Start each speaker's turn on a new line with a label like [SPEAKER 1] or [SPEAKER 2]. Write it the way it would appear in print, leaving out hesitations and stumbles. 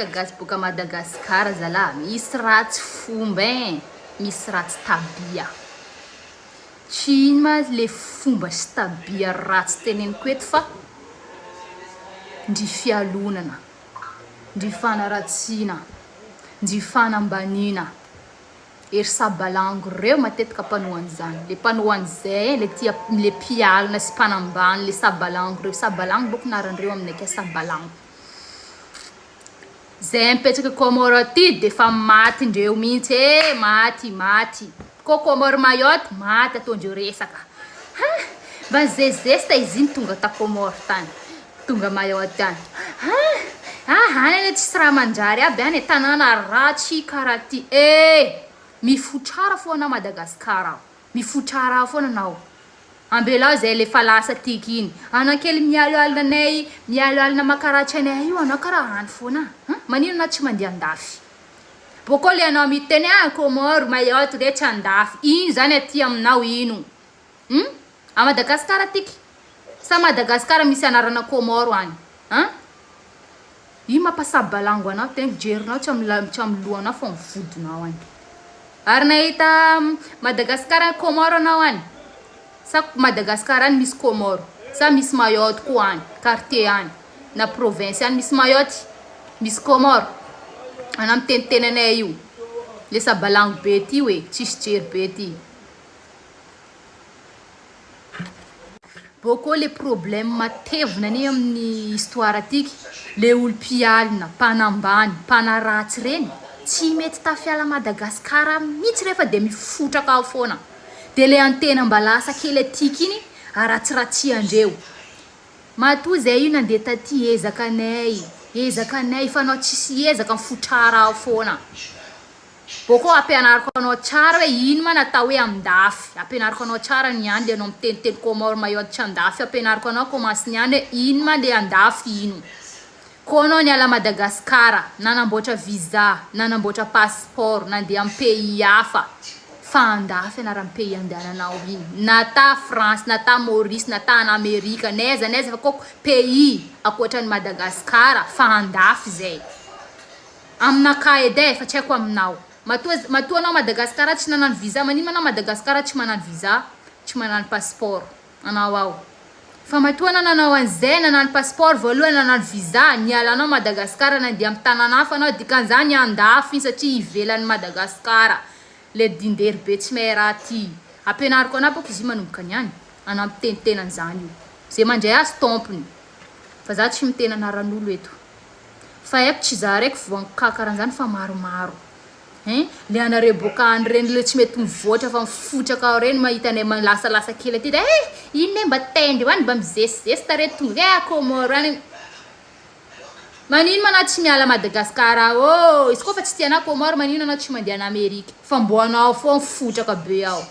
[SPEAKER 1] Ka gasy boka Madagascar zalah misy ratsy fomba ein, misy ratsy tabia. Tsy ino ma le fomba sy tabia ratsy teneniko eto fa ndry fialonana, ndry fanaratsiana, ndry fanambaniana, ery sabalango reo matetika mpanao an'izany, le mpanao an'izay ein, le tia le mpialona sy mpanambany le sabalango reo, sabalango bôko anaran-dreo aminay akia sabalango. Zay mipetraka Comore aty de fa maty ndreo mihitsy e, maty maty. Ko Comore Mayotte maty ataondreo resaka. Ha! Mba zezesta izy iny tonga ta Comore tany, tonga Mayotte any. Ha! Ah, any anie tsisy raha manjary aby any e, tanàna ratsy karaha ty e! Mifotrara fô anao Madagascar ao. Mifotrara foana anao. Ambelao izay le fa lasa tiky iny. Anao kely mialoalona anay, mialoalona makaratsy anay io anao karaha any foana an. Manino anao tsy mandeha andafy. Bôkô le anao miteny ah Comores, Mayotte retsy andafy. Ino zany aty aminao ino? Hum? A Madagascar tiky? Sa Madagascar misy anarana Comores any? An? Io mampasabalango anao tegna jerinao tsy amin'ny tsy amin'ny lohanao fa amin'ny vodinao any. Ary nahita Madagascar any Comores anao any? Sa Madagascar any misy Comores? Sa misy Mayotte koa any, quartier any, na province any misy Mayotte? Misy Comores? Anao miteniteny anay io. Le sabalango be ty oe, tsisy jery be ty. Bôkô le problème matevina anie amin'ny histoire atiky, le olo mpialona, mpanambany, mpanaratsy reny, tsy mety tafiala Madagascar mihitsy reo fa de mifotraka ao foana, de le antena mba lasa kely atiky iny aratsiratsiandreo, matoa zay io nandeha taty ezaka anay, ezaka anay fa anao tsisy ezaka mifotrara ao foana. Bôkô ampianariko anao tsara hoe ino ma natao hoe andafy, ampianariko anao tsara niany le anao miteniteny Comores Mayotte tsy andafy ampianariko anao commence niany hoe ino ma le andafy ino. Kô anao niala Madagascar, nanamboatra visa, nanamboatra passeport, nandeha am pays hafa, fa andafy anaran'ny pays andehananao iny, na ta France, na ta Maurice, na ta an Amerika, n'aiza n'aiza fa kô pays akoatran'i Madagascar fa andafy zay. Aminakahy edy e, fa tsy haiko aminao. Matoa matoa anao Madagascar tsy nanano visa, manino anao Madagascar tsy manano visa, tsy manano passeport anao ao. Fa matoa anao nanao an'izay, nanano passeport voalohany, nanano visa, niala anao Madagascar nandeha amin'ny tanàna hafa anao, dikan'izany andafy iny satria ivelan'i Madagascar. Le dindery be tsy mahay raha ty. Ampianariko anao bôka izy io manomboka niany, anao miteniteny an'izany io. Ze mandray azy tompony. Fa za tsy miteny anaran'olo eto. Fa haiko tsy za raiky voan'ny cas karanzany fa maromaro hein le anareo boaka any reny le tsy mety mivoatra fa mifotraka ao reny mahita anay malasalasa kely aty de eh ino ne mba tendry any mba mizesizesy tare tonga eh Comores any manino ma anao tsy miala Madagascar ô izy koa fa tsy tianao Comores manino anao tsy mandeha any Amerika fa mbô anao fô mifotraka be ao.